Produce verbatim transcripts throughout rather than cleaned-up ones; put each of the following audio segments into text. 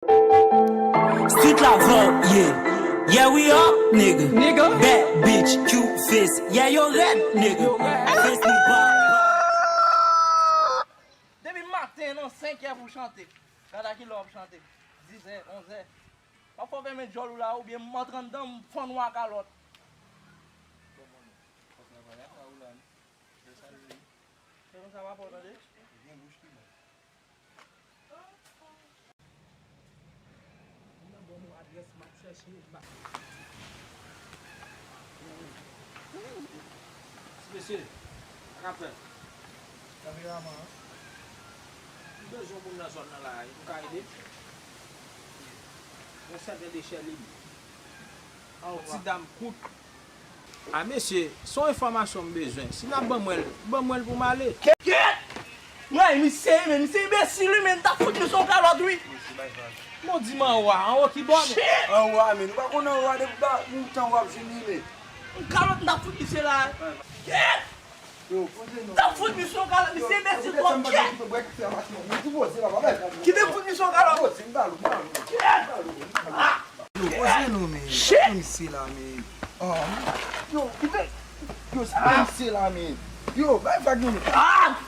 Street la varye. Yeah, we up, nigga. Nigga. Bad bitch, cute face. Yeah, yo red, nigga. Yo red. Face nou pa. Depi maten nan senk è pou chante. Gade a kilè w ap chante. Dizè, onzè. W ap fè w fèmen djòl ou la, oubyen m antre anndan, m fann ou a kalòt. Fòk travay ak ou la, wi. Fè sa, wi. Se konsa papa w tande? Gen bouch ki bon. Moun nan ban m yon adrès, m ap chèche, m ap... Ti mesye, sa k ap fèt? Kameraman an. M bezwen moun nan zòn nan la, ou ka ede? Yon sèten de Chèlin. Yon ti dam kout. A mesye, se yon enfòmasyon m bezwen. Si n ap ban mwen l, ban mwen l pou m ale. Kèt! Mwen, misye, men misye enbesil, wi, men m t ap fout misye yon kalòt, wi. Bon, di m anwo a, anwo ki bò, men? Shit! Anwo a, men. Ou pa konn anwo a depi ba, lontan w ap jwenn li, men. Yon kalòt m t ap fout misye la. Kèt! Yo, poze non. M t ap fout misye yon kalòt, misye enbesil twòp, kèt! Kite m fout misye yon kalòt. Poze, m ba l, m ba l. Kèt! Ah! Yo, poze non, men. Shit! Misye la, men. Oh, yo, kite. Yo, se pa misye la, men. Yo, bay vag non, men. Ah!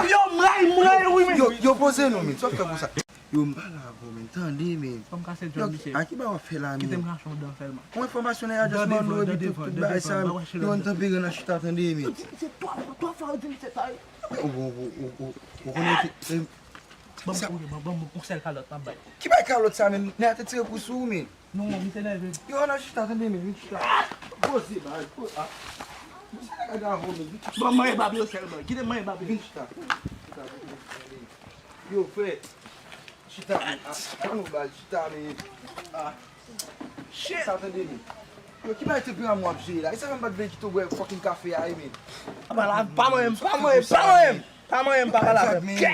Yo, mwen, mwen, wi, men. Yo, yo, poze non, men. Sa w fè konsa? Yo, m pale avè w, men. Tande, men. Fò m kase djòl misye. A ki ba w ap fè la, men? Kite m rache yon dan sèlman. Yon enfòmasyon nan radyo sèlman, nou epi tout, tout bagay sa, men. Yo, ann tanpere nan chita, tande, men. Yo di misye twa, twa fwa, yo di misye sa, wi. Ou, ou, ou, ou, ou, ou konnen ki, eh, Ban m, ok, ban, ban m yon sèl kalòt m ap bay. Ki bay kalòt sa menm? Nèg la te tire kou sou ou, men. Non, misye nève. Yo, ann chita, tande, men, vin chita. Poze, ba, poze, ah. Misye nèg la gade avè w, men, vin chita. Ban m manje bab yo sèlman. Kite m manje bab yo. Vin chita. Chita, vin chita, tande. Yo, frè. Chita, men. Ah, chita, nou bal, chita, men. Ah. Shit. Chita, tande, men. Yo, ki bay te gran mwen ap jere la? E sa fè m pa t vle kite w bwè fucking kafe a, wi, men. Pa la, pa mwen, pa mwen, pa mwen, pa mwen, pa pale avè m. Kè!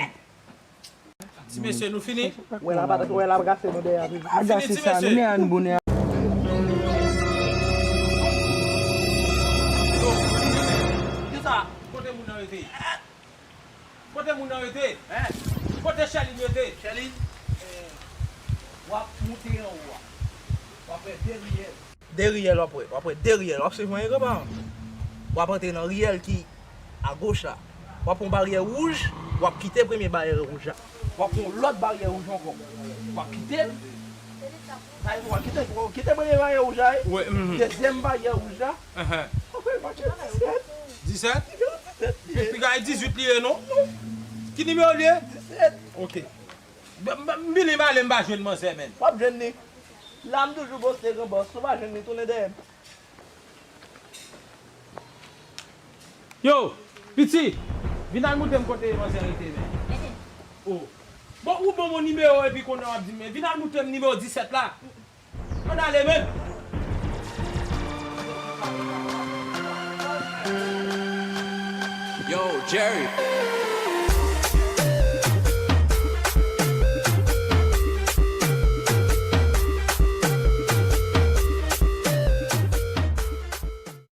Ti mesye, nou fini? Wè la, pa, wè la, brase nou dèyè. Fini, ti mesye. Kisa? Kote moun nan rete? Kote moun nan rete? Hein? Kote Chèlin rete? Chèlin? W ap moute anwo a. W ap wè de riyèl. De riyèl w ap wè. W ap wè de riyèl. W ap swiv mwen, granpa? W ap antre nan riyèl ki agoch la. W ap pran baryè wouj, w ap kite premye baryè wouj la. W ap pran lòt baryè wouj ankò. W ap kite l. Sa vle di w ap kite, w ap kite premye baryè wouj la, wi. Wi, mhm. Dezyèm baryè wouj la. Ahan. Apre, w ap kite disèt. Disèt? Disèt, ye. Piga e dizuit li ye, non? Non. Ki nimewo li ye? Disèt. Ok. M, m, m vini m ale, m pa jwenn manzè, menn. W ap jwenn li. La m toujou poste, gran bòs. Si w pa jwenn li, tounen dèyè m. Yo, piti, vin al moutre m kote manzè rete, menn. Oh. Bon, ou ban m yon nimewo epi kounye a w ap di m, men vin al moutre m nimewo disèt la. Ann ale, menn. Yo, Jerry.